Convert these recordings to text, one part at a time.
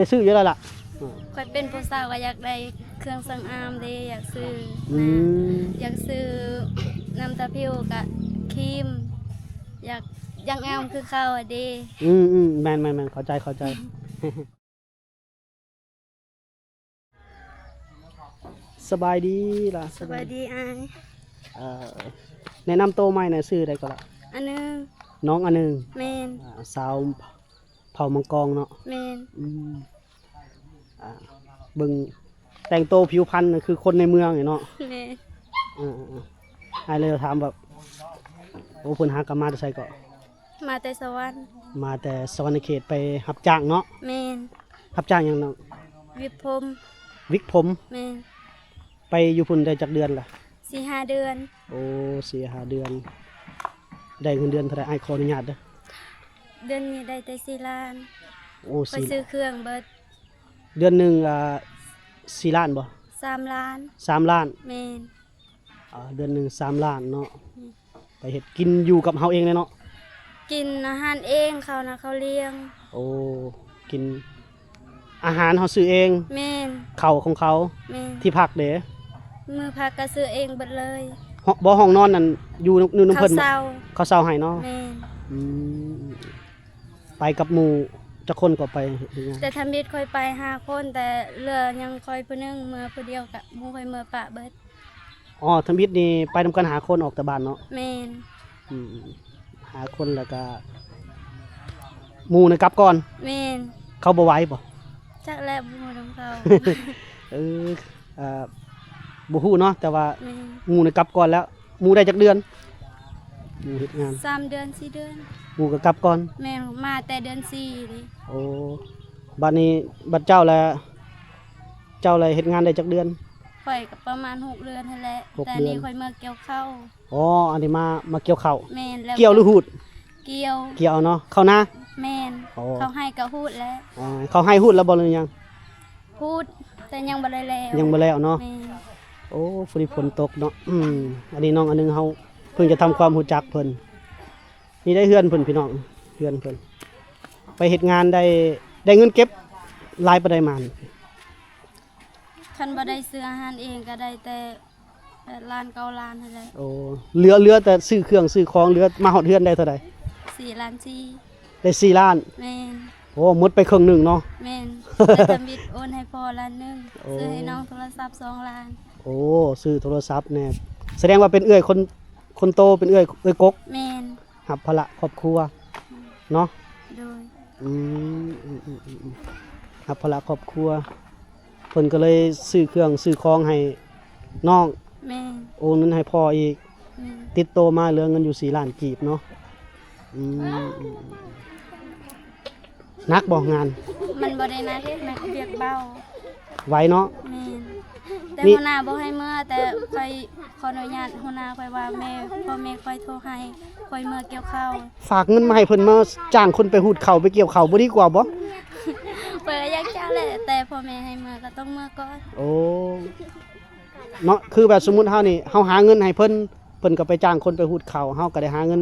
ໄດ້ຊື້ຢູ່ແລ້ວລະ. ຂ້ອຍເປັນຜູ້ສາວກໍຢາກໄດ້ເຄື່ອງສຳອາງເດ້ ຢາກຊື້ ອືມ ຢາກຊື້ນ້ຳຕາຜິວກະຄຣີມ ຢາກ ຢາກງາມຄືເຂົາເດ້. ອືມໆ ແມ່ນໆໆ ເຂົ້າໃຈ ເຂົ້າໃຈ. ສະບາຍດີລະ. ສະບາຍດີອ້າຍ. ເອີ ແນະນຳໂຕໃໝ່ແດ່ ຊື່ໃດກໍລະ? ອານຶງ. ນ້ອງອານຶງ. ແມ່ນ. ອາ ຊາວເຜົ່າມັງກອງເນາະ. ແມ່ນ. ອືມ ອາ ເບິ່ງແຕ່ງໂຕຜິວພັນຄືຄົນໃນເມືອງນີ້ເນາະ. ແມ່ນ. ເອີໆ ອ້າຍເລີຍຖາມແບບ ໂອ້ ເພິ່ນຫາກັນມາແຕ່ໃສເກາະ? ມາແຕ່ສະຫວັນ. ມາແຕ່ສະຫວັນນະເຂດໄປຮັບຈ້າງເນາະ. ແມ່ນ. ຮັບຈ້າງຫຍັງນ້ອງ? ຫວິກຜົມ. ຫວິກຜົມ. ແມ່ນ. ໄປຢູ່ພຸ້ນໄດ້ຈັກເດືອນລະ? ສີ່ຫ້າເດືອນ. ໂອ້ ສີ່ຫ້າເດືອນ. ໄດ້ເງິນເດືອນເທົ່າໃດ? ອ້າຍຂໍອະນຸຍາດເດີ. ເດືອນນີ້ໄດ້ແຕ່ສີ່ລ້ານ. ໂອ້ ຂ້ອຍຊື້ເຄື່ອງເບິດ. ເດືອນໜຶ່ງ ອ່າ ສີ່ລ້ານບໍ່? ສາມລ້ານ. ສາມລ້ານ. ແມ່ນ. ອ່າ ເດືອນໜຶ່ງສາມລ້ານເນາະ. ແມ່ນ. ໄປເຮັດກິນຢູ່ກັບເຮົາເອງເລີຍເນາະ? ກິນອາຫານເອງ ເຂົານະເຂົາລ້ຽງ. ໂອ້ ກິນອາຫານເຮົາຊື້ເອງ. ແມ່ນ. ເຂົ້າຂອງເຂົາ. ແມ່ນ. ທີ່ພັກເດ? ມື້ພັກກໍຊື້ເອງເບິດເລີຍ. ບໍ່ ຫ້ອງນອນນັ້ນຢູ່ ຢູ່ນຳເພິ່ນ? ເຂົາເຊົ່າ. ເຂົາເຊົ່າໃຫ້ເນາະ. ແມ່ນ. ອືມ ໄປກັບໝູ່ຈັກຄົນກໍໄປເຮັດງານ? ແຕ່ທຳອິດຂ້ອຍໄປຫ້າຄົນ ແຕ່ເຫຼືອຍັງຂ້ອຍຜູ້ໜຶ່ງ ເມືອຜູ້ດຽວ ກະໝູ່ຂ້ອຍເມືອປະເບິດ. ອໍ ທຳອິດນີ້ໄປນຳກັນຫ້າຄົນອອກຈາກບ້ານເນາະ? ແມ່ນ. ອືມ ຫ້າຄົນ ແລ້ວກະໝູ່ນະກັບກ່ອນ? ແມ່ນ. ເຂົາບໍ່ໄຫວບໍ່? ຈັກແຫຼະ ບໍ່ຮູ້ນຳເຂົາ. ເອີ ອ່າ ບໍ່ຮູ້ເນາະ ແຕ່ວ່າ ແມ່ນ ໝູ່ນະກັບກ່ອນແລ້ວ. ໝູ່ໄດ້ຈັກເດືອນ? ໝູ່ເຮັດງານ ສາມເດືອນ ສີ່ເດືອນ. ໝູ່ກໍກັບກ່ອນ? ແມ່ນ ມາແຕ່ເດືອນສີ່ນີ້. ໂອ້ ບາດນີ້ ບາດເຈົ້າລະ ເຈົ້າລະເຮັດງານໄດ້ຈັກເດືອນ? ຂ້ອຍກໍປະມານຫົກເດືອນຫັ້ນແຫຼະ. ຫົກເດືອນ. ແຕ່ນີ້ຂ້ອຍເມືອກ່ຽວເຂົ້າ. ອໍ ອັນນີ້ມາ ມາກ່ຽວເຂົ້າ. ແມ່ນ. ແລ້ວ ກ່ຽວຫຼືຮູດ? ກ່ຽວ. ກ່ຽວເນາະ ເຂົ້ານາ? ແມ່ນ. ອໍ ເຂົ້າໄຮ່ກໍຮູດແລ້ວ. ອໍ ເຂົ້າໄຮ່ຮູດແລ້ວບໍ່ ຫຼືຍັງ? ຮູດ ແຕ່ຍັງບໍ່ໄດ້ແລ້ວ. ຍັງບໍ່ແລ້ວເນາະ. ແມ່ນ. ໂອ້ ພໍດີຝົນຕົກເນາະ. ອືມ ອັນນີ້ນ້ອງອັນໜຶ່ງ ເຮົາເພິ່ງຈະທຳຄວາມຮູ້ຈັກເພິ່ນ. ນີ້ໄດ້ເຮືອນເພິ່ນ ພີ່ນ້ອງ ເຮືອນເພິ່ນ. ໄປເຮັດງານໄດ້ ໄດ້ເງິນເກັບຫຼາຍປານໃດມານີ້? ຄັນບໍ່ໄດ້ຊື້ອາຫານເອງກໍໄດ້ແຕ່ ແປດລ້ານ ເກົ້າລ້ານຫັ້ນແຫຼະ. ໂອ້ ເຫຼືອ ເຫຼືອແຕ່ຊື້ເຄື່ອງຊື້ຂອງ ເຫຼືອມາຮອດເຮືອນໄດ້ເທົ່າໃດ? ສີ່ລ້ານສີ່. ໄດ້ສີ່ລ້ານ? ແມ່ນ. ໂອ້ ໝົດໄປເຄິ່ງໜຶ່ງເນາະ. ແມ່ນ. ແຕ່ທຳອິດໂອນໃຫ້ພໍ່ລ້ານໜຶ່ງ. ໂອ້ ຊື້ໃຫ້ນ້ອງໂທລະສັບສອງລ້ານ. ໂອ້ ຊື້ໂທລະສັບແດ່. ສະແດງວ່າເປັນເອື້ອຍຄົນ ຄົນໂຕ ເປັນເອື້ອຍ ເອື້ອຍກົກ? ແມ່ນ. ຮັບພາລະຄອບຄົວເນາະ. ໂດຍ. ອືມ ອືມ ອືມ ອືມ ຮັບພາລະຄອບຄົວ ເພິ່ນກໍເລີຍຊື້ເຄື່ອງຊື້ຂອງໃຫ້ນ້ອງ. ແມ່ນ. ໂອນເງິນໃຫ້ພໍ່ອີກ. ແມ່ນ. ຕິດໂຕມາເຫຼືອເງິນຢູ່ສີ່ລ້ານກີບເນາະ. ອືມ ອືມ ອືມ ໜັກບໍ່ງານ? ມັນບໍ່ໄດ້ໜັກເດ້ ມັນວຽກເບົາ. ໄວເນາະ. ແມ່ນ. ແຕ່ຫົວໜ້າບໍ່ໃຫ້ເມືອ ແຕ່ຂ້ອຍຂໍອະນຸຍາດຫົວໜ້າຂ້ອຍວ່າ ແມ່ ພໍ່ແມ່ຂ້ອຍໂທໃຫ້ ຂ້ອຍເມືອກ່ຽວເຂົ້າ. ຝາກເງິນມາໃຫ້ເພິ່ນມາຈ້າງຄົນໄປຮູດເຂົ້າໄປກ່ຽວເຂົ້າບໍ່ດີກວ່າບໍ່? ຂ້ອຍກໍຢາກຈ້າງແຫຼະ ແຕ່ພໍ່ແມ່ໃຫ້ເມືອກໍຕ້ອງເມືອກ່ອນ. ໂອ້ ເນາະ ຄືແບບສົມມຸດເຮົານີ້ ເຮົາຫາເງິນໃຫ້ເພິ່ນ ເພິ່ນກໍໄປຈ້າງຄົນໄປຮູດເຂົ້າ ເຮົາກໍໄດ້ຫາເງິນ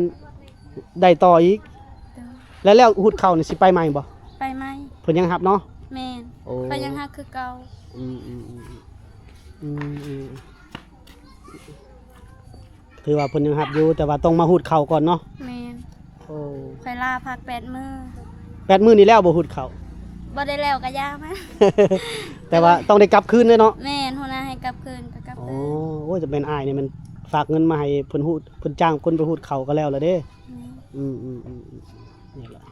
ໄດ້ຕໍ່ອີກ. ໂດຍ. ແລ້ວ ແລ້ວຮູດເຂົ້ານີ້ຊິໄປໃໝ່ບໍ່? ໄປໃໝ່. ເພິ່ນຍັງຮັບເນາະ? ແມ່ນ. ໂອ້ ເພິ່ນຍັງຮັບຄືເກົ່າ. ອືມ ອືມ ອືມ ອືມ ອືມ ຖືວ່າເພິ່ນຍັງຮັບຢູ່ ແຕ່ວ່າຕ້ອງມາຮູດເຂົ້າກ່ອນເນາະ? ແມ່ນ. ໂອ້ ຂ້ອຍລາພັກແປດມື້. ແປດມື້ນີ້ແລ້ວບໍ່ຮູດເຂົ້າ? ບໍ່ໄດ້ແລ້ວກໍຢ່າມາ. ແຕ່ວ່າຕ້ອງໄດ້ກັບຄືນເດ້ເນາະ? ແມ່ນ ຫົວໜ້າໃຫ້ກັບຄືນກໍກັບຄືນ. ໂອ້ ໂອ້ຍ ຈະແມ່ນອ້າຍນີ້ແມ່ນຝາກເງິນມາໃຫ້ເພິ່ນຮູດ ເພິ່ນຈ້າງຄົນໄປຮູດເຂົ້າກໍແລ້ວລະເດ້. ແມ່ນ. ອືມ ອືມ ອືມ ອືມ ນີ້ລະ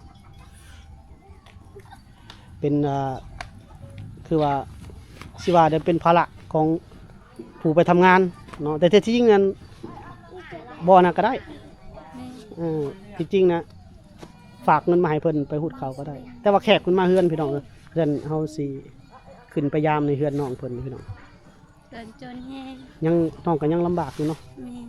ເປັນ ອ່າ ຄືວ່າ ຊິວ່າໄດ້ເປັນພາລະຂອງຜູ້ໄປທຳງານເນາະ ແຕ່ທີ່ຈິງນັ້ນບໍ່ອັນນັ້ນກໍໄດ້. ແມ່ນ. ເອີ ທີ່ຈິງນະ ຝາກເງິນມາໃຫ້ເພິ່ນໄປຮູດເຂົ້າກໍໄດ້ ແຕ່ວ່າແຂກເພິ່ນມາເຮືອນ ພີ່ນ້ອງເອີຍ ເຮືອນເຮົາຊິຂຶ້ນໄປຢາມໃນເຮືອນນ້ອງເພິ່ນ ພີ່ນ້ອງ. ເຮືອນຈົນແຮງ. ຍັງ ນ້ອງກໍຍັງລຳບາກຢູ່ເນາະ. ແມ່ນ.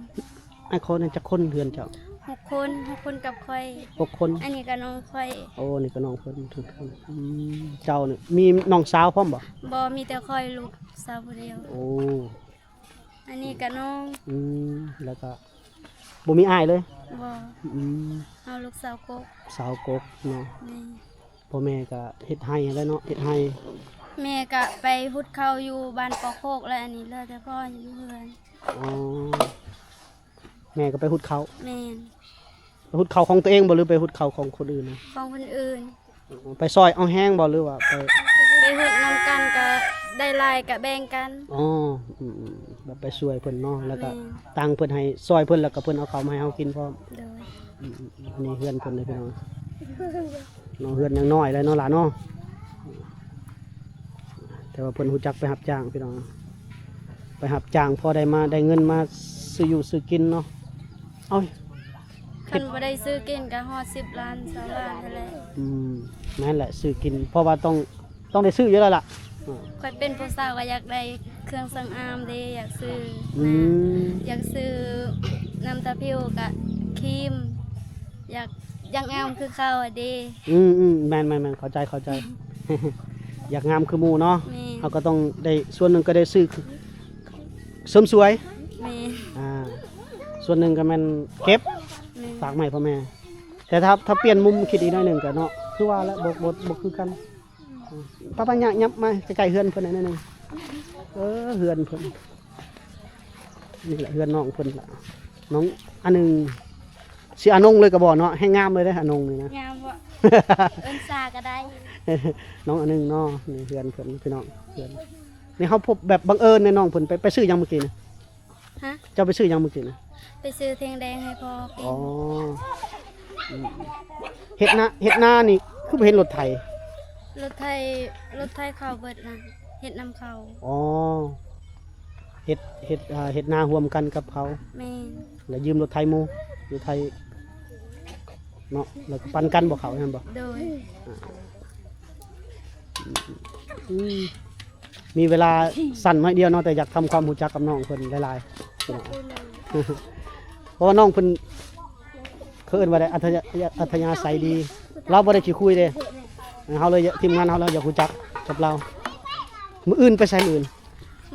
ອ້າຍຂໍແດ່ ຈັກຄົນເຮືອນເຈົ້າ? ຫົກຄົນ ຫົກຄົນກັບຂ້ອຍ. ຫົກຄົນ. ອັນນີ້ກໍນ້ອງຂ້ອຍ. ໂອ້ ນີ້ກໍນ້ອງເພິ່ນ. ອືມ ເຈົ້ານີ້ມີນ້ອງສາວພ້ອມບໍ່? ບໍ່ ມີແຕ່ຂ້ອຍລູກສາວຜູ້ດຽວ. ໂອ້ ອັນນີ້ກໍນ້ອງ. ອືມ ແລ້ວກໍບໍ່ມີອ້າຍເລີຍ? ບໍ່. ອືມ ເຮົາລູກສາວກົກ. ສາວກົກເນາະ. ແມ່ນ. ພໍ່ແມ່ກໍເຮັດໄຮ່ຫັ້ນແຫຼະເນາະ ເຮັດໄຮ່. ແມ່ກໍໄປຫຸດເຂົ້າຢູ່ບ້ານປອກໂຄກ ແລະ ອັນນີ້ເຫຼືອແຕ່ພໍ່ຢູ່ເຮືອນ. ອໍ ແມ່ກໍໄປຫຸດເຂົ້າ. ແມ່ນ. ໄປຫຸດເຂົ້າຂອງຕົວເອງບໍ່ ຫຼືໄປຫຸດເຂົ້າຂອງຄົນອື່ນນະ? ຂອງຄົນອື່ນ. ໄປຊ່ອຍເອົາແຮງບໍ່ ຫຼືວ່າໄປ? ໄປຫຸດນຳກັນ ກໍໄດ້ຫຼາຍກໍແບ່ງກັນ. ອໍ ອືມໆ ແບບໄປຊ່ວຍເພິ່ນເນາະ ແລ້ວກໍ ແມ່ນ ຕັງເພິ່ນໃຫ້ ຊ່ອຍເພິ່ນ ແລ້ວກໍເພິ່ນເອົາເຂົ້າມາໃຫ້ເຮົາກິນພ້ອມ. ໂດຍ. ອືມໆ ອັນນີ້ເຮືອນເພິ່ນເດ້ພີ່ນ້ອງເນາະ ເຮືອນຍັງນ້ອຍເລີຍເນາະຫຼາເນາະ. ແຕ່ວ່າເພິ່ນຮູ້ຈັກໄປຮັບຈ້າງພີ່ນ້ອງ ໄປຮັບຈ້າງພໍໄດ້ມາ ໄດ້ເງິນມາຊື້ຢູ່ຊື້ກິນເນາະ. ເອົ້າ ຄັນບໍ່ໄດ້ຊື້ກິນກໍຮອດສິບລ້ານ ຊາວລ້ານຫັ້ນແຫຼະ. ອືມ ແມ່ນແຫຼະ ຊື້ກິນ ເພາະວ່າຕ້ອງ ຕ້ອງໄດ້ຊື້ຢູ່ແລ້ວລະ. ຂ້ອຍເປັນຜູ້ສາວກໍຢາກໄດ້ເຄື່ອງສຳອາງເດ້ ຢາກຊື້ ອືມ ຢາກຊື້ນ້ຳທາຜິວກະຄຣີມ ຢາກ ຢາກງາມຄືເຂົາເດ້. ອືມໆ ແມ່ນໆໆ ເຂົ້າໃຈ ເຂົ້າໃຈ ຢາກງາມຄືໝູ່ເນາະ. ແມ່ນ. ເຮົາກໍຕ້ອງໄດ້ ສ່ວນໜຶ່ງກໍໄດ້ຊື້ເສີມສວຍ. ແມ່ນ. ອ່າ ສ່ວນໜຶ່ງກໍແມ່ນເກັບ ແມ່ນ ຝາກມາໃຫ້ພໍ່ແມ່. ແຕ່ຖ້າ ຖ້າປ່ຽນມຸມຄິດອີກໜ້ອຍໜຶ່ງກໍເນາະ ຄືວ່າລະ ບໍ່ ບໍ່ ບໍ່ຄືກັນ. ອືມ ປ້າໆ ຫຍັບ ຫຍັບມາໃກ້ໆເຮືອນເພິ່ນໜ້ອຍໜຶ່ງ. ເອີ ເຮືອນເພິ່ນ ນີ້ແຫຼະເຮືອນນ້ອງເພິ່ນລະ ນ້ອງອາໜຶ່ງ. ຊິອານົງເລີຍກໍບໍ່ເນາະ ແຮງງາມເລີຍເດ້ອານົງນີ້ນະ. ງາມບໍ່? ເອີ້ນຊາກໍໄດ້. ນ້ອງອາໜຶ່ງເນາະ ນີ້ເຮືອນເພິ່ນພີ່ນ້ອງ ເຮືອນ. ນີ້ເຮົາພົບແບບບັງເອີນເດ້ນ້ອງເພິ່ນ ໄປ ໄປຊື້ຫຍັງມື້ກີ້ນະ? ຮະ? ເຈົ້າໄປຊື້ຫຍັງມື້ກີ້ນະ? ໄປຊື້ແທ່ງແດງໃຫ້ພໍ່ກິນ. ອໍ ອືມ ເຮັດນາ ເຮັດນານີ້ຄືບໍ່ເຫັນລົດໄຖ? ລົດໄຖ ລົດໄຖເຂົາເບິດນະ ເຮັດນຳເຂົາ. ອໍ ເຮັດ ເຮັດ ເຮັດນາຮ່ວມກັນກັບເຂົາ. ແມ່ນ. ແລ້ວຢືມລົດໄຖໝູ່ ລົດໄຖເນາະ ແລ້ວກໍປັນກັນບໍ່ເຂົ້າຫັ້ນບໍ່? ໂດຍ. ອືມ ມີເວລາສັ້ນໜ້ອຍດຽວເນາະ ແຕ່ຢາກທຳຄວາມຮູ້ຈັກກັບນ້ອງເພິ່ນຫຼາຍໆ ເພາະວ່ານ້ອງເພິ່ນ ເຂົາເອີ້ນວ່າໄດ້ອັດທະຍາ ອັດທະຍາໄສດີ ລາວບໍ່ໄດ້ຂີ້ຄຸຍເດ້. ເຮົາເລີຍ ທີມງານເຮົາເລີຍຢາກຮູ້ຈັກກັບລາວ. ມື້ອື່ນໄປໃສມື້ອື່ນ?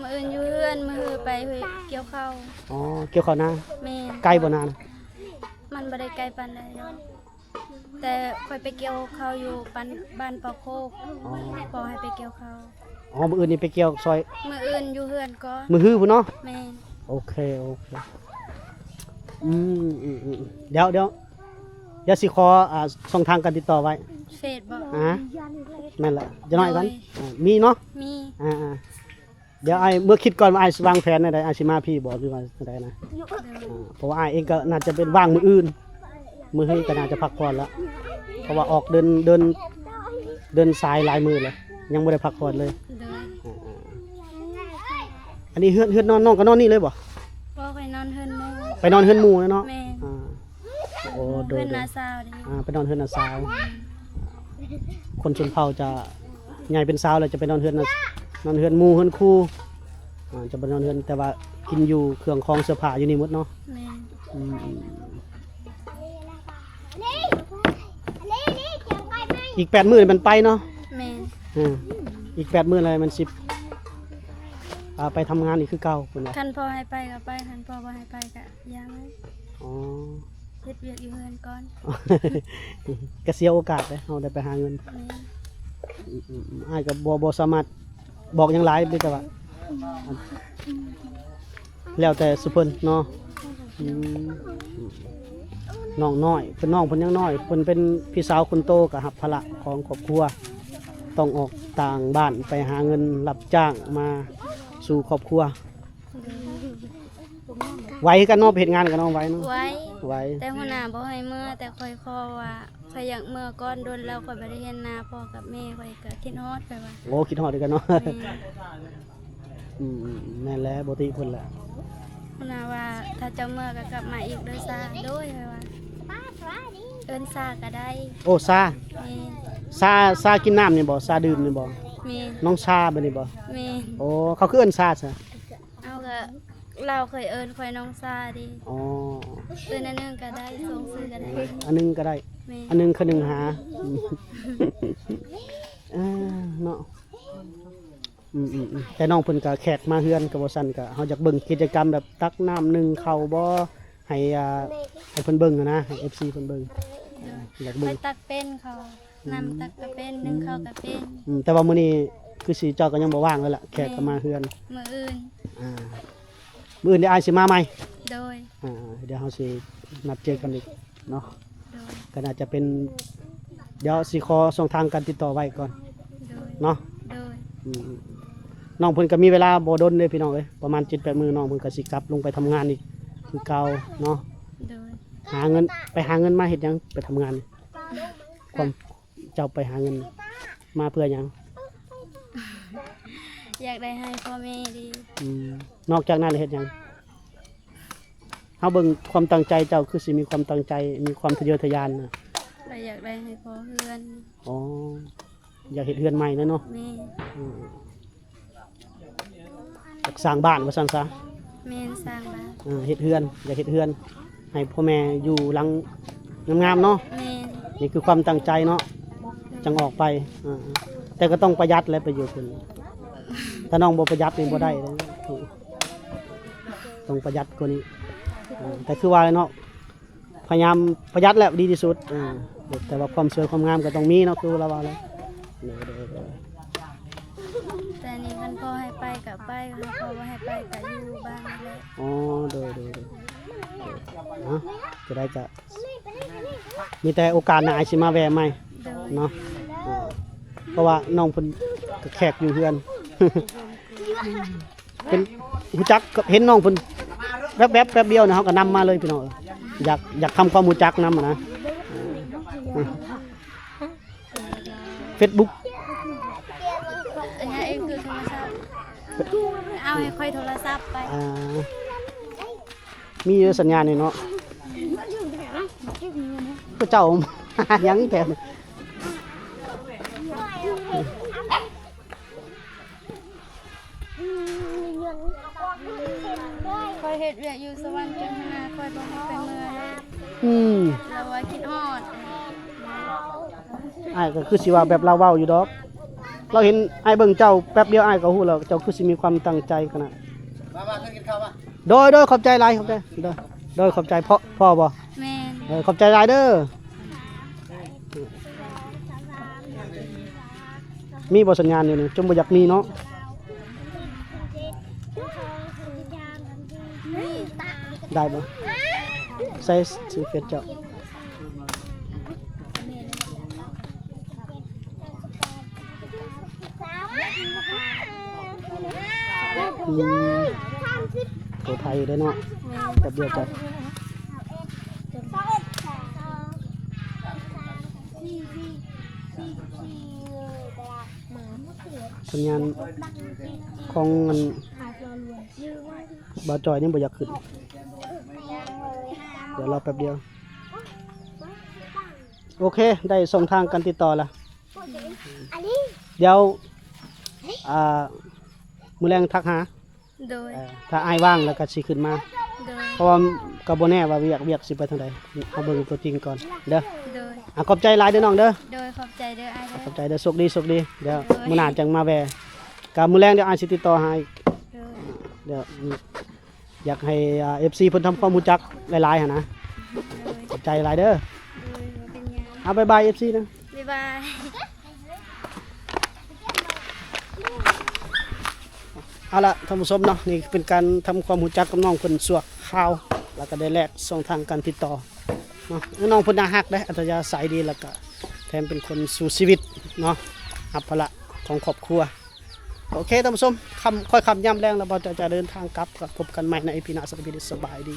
ມື້ອື່ນຢູ່ເຮືອນ ມື້ຮືໄປກ່ຽວເຂົ້າ. ອໍ ກ່ຽວເຂົ້ານາ. ແມ່ນ. ໄກບໍ່ນານະ? ມັນບໍ່ໄດ້ໄກປານໃດດອກ ແຕ່ຂ້ອຍໄປກ່ຽວເຂົ້າຢູ່ບ້ານ ບ້ານປອກໂຄກ. ອໍ ພໍ່ໃຫ້ໄປກ່ຽວເຂົ້າ. ອໍ ມື້ອື່ນນີ້ໄປກ່ຽວຊ່ອຍ ມື້ອື່ນຢູ່ເຮືອນກ່ອນ ມື້ຮືພຸ້ນເນາະ. ແມ່ນ. ໂອເຄ ໂອເຄ. ອືມ ອືມ ອືມ ດຽວ ດຽວ ດຽວຊິຂໍ ອ່າ ຊ່ອງທາງການຕິດຕໍ່ໄວ້. ເຟສບໍ່? ອ່າ ແມ່ນລະ ຈະໜ້ອຍກ່ອນ. ໂດຍ. ອ່າ ມີເນາະ? ມີ. ອ່າໆ ດຽວອ້າຍເມືອຄິດກ່ອນວ່າອ້າຍຊິວາງແຜນແນວໃດ ອ້າຍຊິມາພີ້ບໍ່ ຫຼືວ່າແນວໃດນະ. ໂດຍ. ອ່າ ເພາະວ່າອ້າຍເອງກໍໜ້າຈະເປັນວ່າງມື້ອື່ນ ມື້ຮືກໍໜ້າຈະພັກຜ່ອນລະ ເພາະວ່າອອກເດີນ ເດີນ ເດີນສາຍຫຼາຍມື້ແລ້ວ ຍັງບໍ່ໄດ້ພັກຜ່ອນເລີຍ. ໂດຍ. ອ່າໆ ອັນນີ້ເຮືອນ ເຮືອນນອນນ້ອງກໍນອນນີ້ເລີຍບໍ່? ບໍ່ ໄປນອນເຮືອນໝູ່ ໄປນອນເຮືອນໝູ່ເນາະ. ແມ່ນ. ອ່າ ໂອ້ ໂດຍ ເຮືອນນ້າສາວເດ້. ອ່າ ໄປນອນເຮືອນນ້າສາວ. ຄົນຊົນເຜົ່າຈະໃຫຍ່ເປັນສາວແລ້ວຈະໄປນອນເຮືອນ ນອນເຮືອນໝູ່ເຮືອນຄູ່ ອ່າ ຈະໄປນອນເຮືອນ ແຕ່ວ່າກິນຢູ່ເຄື່ອງຂອງເສື້ອຜ້າຢູ່ນີ້ໝົດເນາະ. ແມ່ນ. ອືມ ອີກແປດມື້ແມ່ນໄປເນາະ. ແມ່ນ. ເອີ ອີກແປດມື້ແລ້ວແມ່ນຊິ ອ່າ ໄປທຳງານອີກຄືເກົ່າພຸ້ນວ່າ. ຄັນພໍ່ໃຫ້ໄປກໍໄປ ຄັນພໍ່ບໍ່ໃຫ້ໄປກໍຢ່າໄປ. ອໍ ເຮັດວຽກຢູ່ເຮືອນກ່ອນ ກະເສຍໂອກາດເດ້ ເຮົາໄດ້ໄປຫາເງິນ. ແມ່ນ. ອືມໆ ອ້າຍກໍບໍ່ ບໍ່ສາມາດບອກຫຍັງຫຼາຍ ມີແຕ່ວ່າ ແລ້ວແຕ່ສຸເພິ່ນເນາະ. ອືມ ນ້ອງນ້ອຍ ເພິ່ນ ນ້ອງເພິ່ນຍັງນ້ອຍ ເພິ່ນເປັນພີ່ສາວຄົນໂຕ ກໍຮັບພາລະຂອງຄອບຄົວ ຕ້ອງອອກຕ່າງບ້ານໄປຫາເງິນຮັບຈ້າງມາສູ່ຄອບຄົວ. ໄວຄືກັນເນາະ ໄປເຮັດງານກັນເນາະ ໄວເນາະ. ໄວ ໄວ ແຕ່ຫົວໜ້າບໍ່ໃຫ້ເມືອ ແຕ່ຂ້ອຍຂໍວ່າ ຂ້ອຍຢາກເມືອກ່ອນ ດົນແລ້ວຂ້ອຍບໍ່ໄດ້ເຫັນໜ້າພໍ່ກັບແມ່ ຂ້ອຍກໍຄິດຮອດ ຂ້ອຍວ່າ. ໂອ້ ຄິດຮອດຄືກັນເນາະ. ແມ່ນ. ອືມ ແມ່ນແຫຼະ ປົກກະຕິເພິ່ນແຫຼະ. ຫົວໜ້າວ່າ ຖ້າເຈົ້າເມືອກໍກັບມາອີກເດີຊາ. ໂດຍ ຂ້ອຍວ່າ ເອີ້ນຊາກໍໄດ້. ໂອ້ ຊາ. ແມ່ນ. ຊາ ຊາກິນນ້ຳນີ້ບໍ່? ຊາດື່ມນີ້ບໍ່? ແມ່ນ. ນ້ອງຊາແບບນີ້ບໍ່? ແມ່ນ. ໂອ້ ເຂົາຄືເອີ້ນຊາຊະ? ເອົາ ກໍລາວເຄີຍເອີ້ນຂ້ອຍນ້ອງຊາເດ້. ອໍ ເອີ້ນອັນໜຶ່ງກໍໄດ້ ສອງຊື່ກໍໄດ້. ເອີ ອັນໜຶ່ງກໍໄດ້. ແມ່ນ. ອັນໜຶ່ງຄືໜຶ່ງຫາ. ເອີ ເນາະ. ອືມໆໆ ແຕ່ນ້ອງເພິ່ນກໍແຂກມາເຮືອນ ກໍບໍ່ຊັ້ນກໍເຮົາຢາກເບິ່ງກິດຈະກຳແບບຕັກນ້ຳ ໜຶ້ງເຂົ້າບໍ່ ໃຫ້ ອ່າ ໃຫ້ເພິ່ນເບິ່ງຫັ້ນນະ ໃຫ້ເອັຟຊີເພິ່ນເບິ່ງ. ໂດຍ. ຢາກເບິ່ງ ຂ້ອຍຕັກເປັນເຂົາ. ນ້ຳຕັກກໍເປັນ ໜຶ້ງເຂົ້າກໍເປັນ. ອືມ ແຕ່ວ່າມື້ນີ້ຄືຊິເຈົ້າກໍຍັງບໍ່ວ່າງແລ້ວລະ ແຂກກໍມາເຮືອນ. ມື້ອື່ນ ອ່າ ມື້ອື່ນດຽວອ້າຍຊິມາໃໝ່. ໂດຍ ອ່າ ດຽວເຮົາຊິນັດເຈີກັນອີກເນາະ. ໂດຍ ກໍໜ້າຈະເປັນ ດຽວຊິຂໍຊ່ອງທາງການຕິດຕໍ່ໄວ້ກ່ອນ. ໂດຍ ເນາະ. ໂດຍ ອືມ ນ້ອງເພິ່ນກໍມີເວລາບໍ່ດົນເດ້ພີ່ນ້ອງເອີຍ ປະມານເຈັດແປດມື້ ນ້ອງເພິ່ນກໍຊິກັບລົງໄປທຳງານອີກຄືເກົ່າເນາະ. ໂດຍ ຫາເງິນ ໄປຫາເງິນມາເຮັດຫຍັງ? ໄປທຳງານ ຄວາມ ເຈົ້າໄປຫາເງິນມາເພື່ອຫຍັງ? ຢາກໄດ້ໃຫ້ພໍ່ແມ່ດີ. ອືມ ນອກຈາກນັ້ນເຮັດຫຍັງ? ເຮົາເບິ່ງຄວາມຕັ້ງໃຈເຈົ້າ ຄືຊິມີຄວາມຕັ້ງໃຈ ມີຄວາມທະເຍີທະຍານນະ. ກໍຢາກໄດ້ໃຫ້ພໍ່ເຮືອນ. ອໍ ຢາກເຮັດເຮືອນໃໝ່ແລ້ວເນາະ. ແມ່ນ. ອືມ ຢາກສ້າງບ້ານວ່າຊັ້ນຊະ. ແມ່ນ ສ້າງບ້ານ. ເອີ ເຮັດເຮືອນ ຢາກເຮັດເຮືອນໃຫ້ພໍ່ແມ່ຢູ່ຫຼັງງາມໆເນາະ. ແມ່ນ. ນີ້ຄືຄວາມຕັ້ງໃຈເນາະ ຈັ່ງອອກໄປ. ເອີ ແຕ່ກໍຕ້ອງປະຢັດແຫຼະ ໄປຢູ່ພຸ້ນ ຖ້ານ້ອງບໍ່ປະຢັດນີ້ບໍ່ໄດ້ເດ້ ຕ້ອງປະຢັດກວ່ານີ້. ເອີ ແຕ່ຄືວ່າແຫຼະເນາະ ພະຍາຍາມປະຢັດແຫຼະດີທີ່ສຸດ. ເອີ ແຕ່ວ່າຄວາມສວຍຄວາມງາມກໍຕ້ອງມີເນາະ ຄືລາວວ່າແຫຼະ. ໂດຍ ໂດຍ ໂດຍ. ແຕ່ນີ້ຄັນພໍ່ໃຫ້ໄປກໍໄປ ຄັນພໍ່ບໍ່ໃຫ້ໄປກໍຢູ່ບ້ານນີ້ແຫຼະ. ອໍ ໂດຍ ໂດຍ ໂດຍ. ເນາະ ຈະໄດ້ກໍ ມີແຕ່ໂອກາດໜ້າອ້າຍຊິມາແວ່ໃໝ່. ໂດຍ ເນາະ. ເອີ ເພາະວ່ານ້ອງເພິ່ນກໍແຂກຢູ່ເຮືອນ ເປັນ ຮູ້ຈັກ ເຫັນນ້ອງເພິ່ນແວບໆ ແປັບດຽວນະ ເຮົາກໍນຳມາເລີຍພີ່ນ້ອງ. ຢາກ ຢາກທຳຄວາມຮູ້ຈັກນຳນະ. ເຟສບຸກ ອັນນີ້ເອງຄືໂທລະສັບ ເອົາໃຫ້ຂ້ອຍໂທລະສັບໄປ. ອ່າ ມີຢູ່ສັນຍານນີ້ເນາະ ພວກເຈົ້າຫາຫຍັງແທ້? ຂ້ອຍເຮັດວຽກຢູ່ສະຫວັນຈົນຫັ້ນນະ ຂ້ອຍບໍ່ໄດ້ໄປເມືອເລີຍ. ອືມ ລາວວ່າຄິດຮອດ. ອ້າຍກໍຄືຊິວ່າແບບລາວເວົ້າຢູ່ດອກ ລາວເຫັນອ້າຍເບິ່ງເຈົ້າແປັບດຽວ ອ້າຍກໍຮູ້ແລ້ວ ເຈົ້າຄືຊິມີຄວາມຕັ້ງໃຈຂະໜາດ. ມາ ມາ ຂຶ້ນກິນເຂົ້າມາ. ໂດຍ ໂດຍ ຂອບໃຈຫຼາຍ ຂອບໃຈ. ໂດຍ ໂດຍ ຂອບໃຈ. ພໍ່ ພໍ່ບໍ່? ແມ່ນ. ເອີ ຂອບໃຈຫຼາຍເດີ. ມີບໍ່ສັນຍານຢູ່ນີ້? ຈົນບໍ່ຢາກມີເນາະ. ໄດ້ບໍ່? ໃສ່ຊື່ເຟສເຈົ້າ. ອືມ ໂຕໄທເດ້ເນາະ ແປັບດຽວຈະ ສັນຍານຂອງອັນ ບ່າວຈ່ອຍຍັງບໍ່ຢາກຂຶ້ນ ດຽວລໍແປັບດຽວ. ໂອເຄ ໄດ້ຊ່ອງທາງການຕິດຕໍ່ລະ. ດຽວ ອ່າ ມື້ແລງທັກຫາ. ໂດຍ. ເອີ ຖ້າອ້າຍວ່າງແລ້ວກໍຊິຂຶ້ນມາ. ໂດຍ. ເພາະວ່າກໍບໍ່ແນ່ວ່າວຽກ ວຽກຊິໄປທາງໃດ ເຮົາເບິ່ງຕົວຈິງກ່ອນເດີ. ໂດຍ. ອ່າ ຂອບໃຈຫຼາຍເດີນ້ອງເດີ. ໂດຍ ຂອບໃຈເດີອ້າຍເດີ. ຂອບໃຈເດີ ໂຊກດີ ໂຊກດີ. ດຽວ ໂດຍ ມື້ໜ້າຈັ່ງມາແວ່ ກໍມື້ແລງດຽວອ້າຍຊິຕິດຕໍ່ຫາອີກ. ໂດຍ. ດຽວ ຢາກໃຫ້ ອ່າ ເອັຟຊີ ເພິ່ນທຳຄວາມຮູ້ຈັກຫຼາຍໆ ຫັ້ນນະ. ໂດຍ. ຂອບໃຈຫຼາຍເດີ. ໂດຍ ບໍ່ເປັນຫຍັງ. ເອົາ ບາຍບາຍ ເອັຟຊີ ນະ. ບາຍບາຍ. ເອົາລະທ່ານຜູ້ຊົມເນາະ ນີ້ເປັນການທຳຄວາມຮູ້ຈັກກັບນ້ອງເພິ່ນຊົ່ວຄາວ ແລ້ວກໍໄດ້ແລກຊ່ອງທາງການຕິດຕໍ່ເນາະ. ນ້ອງເພິ່ນໜ້າຮັກເດ້ ອັດທະຍາໄສດີ ແລ້ວກໍແຖມເປັນຄົນສູ້ຊີວິດເນາະ ຮັບພາລະຂອງຄອບຄົວ. ໂອເຄທ່ານຜູ້ຊົມ ຄ່ຳ ຄ່ອຍຄ່ຳຍາມແລງແລ້ວ ບ່າວຈອຍຈະເດີນທາງກັບ ກໍພົບກັນໃໝ່ໃນອີພີໜ້າ. ສຳລັບອີພີນີ້ ສະບາຍດີ.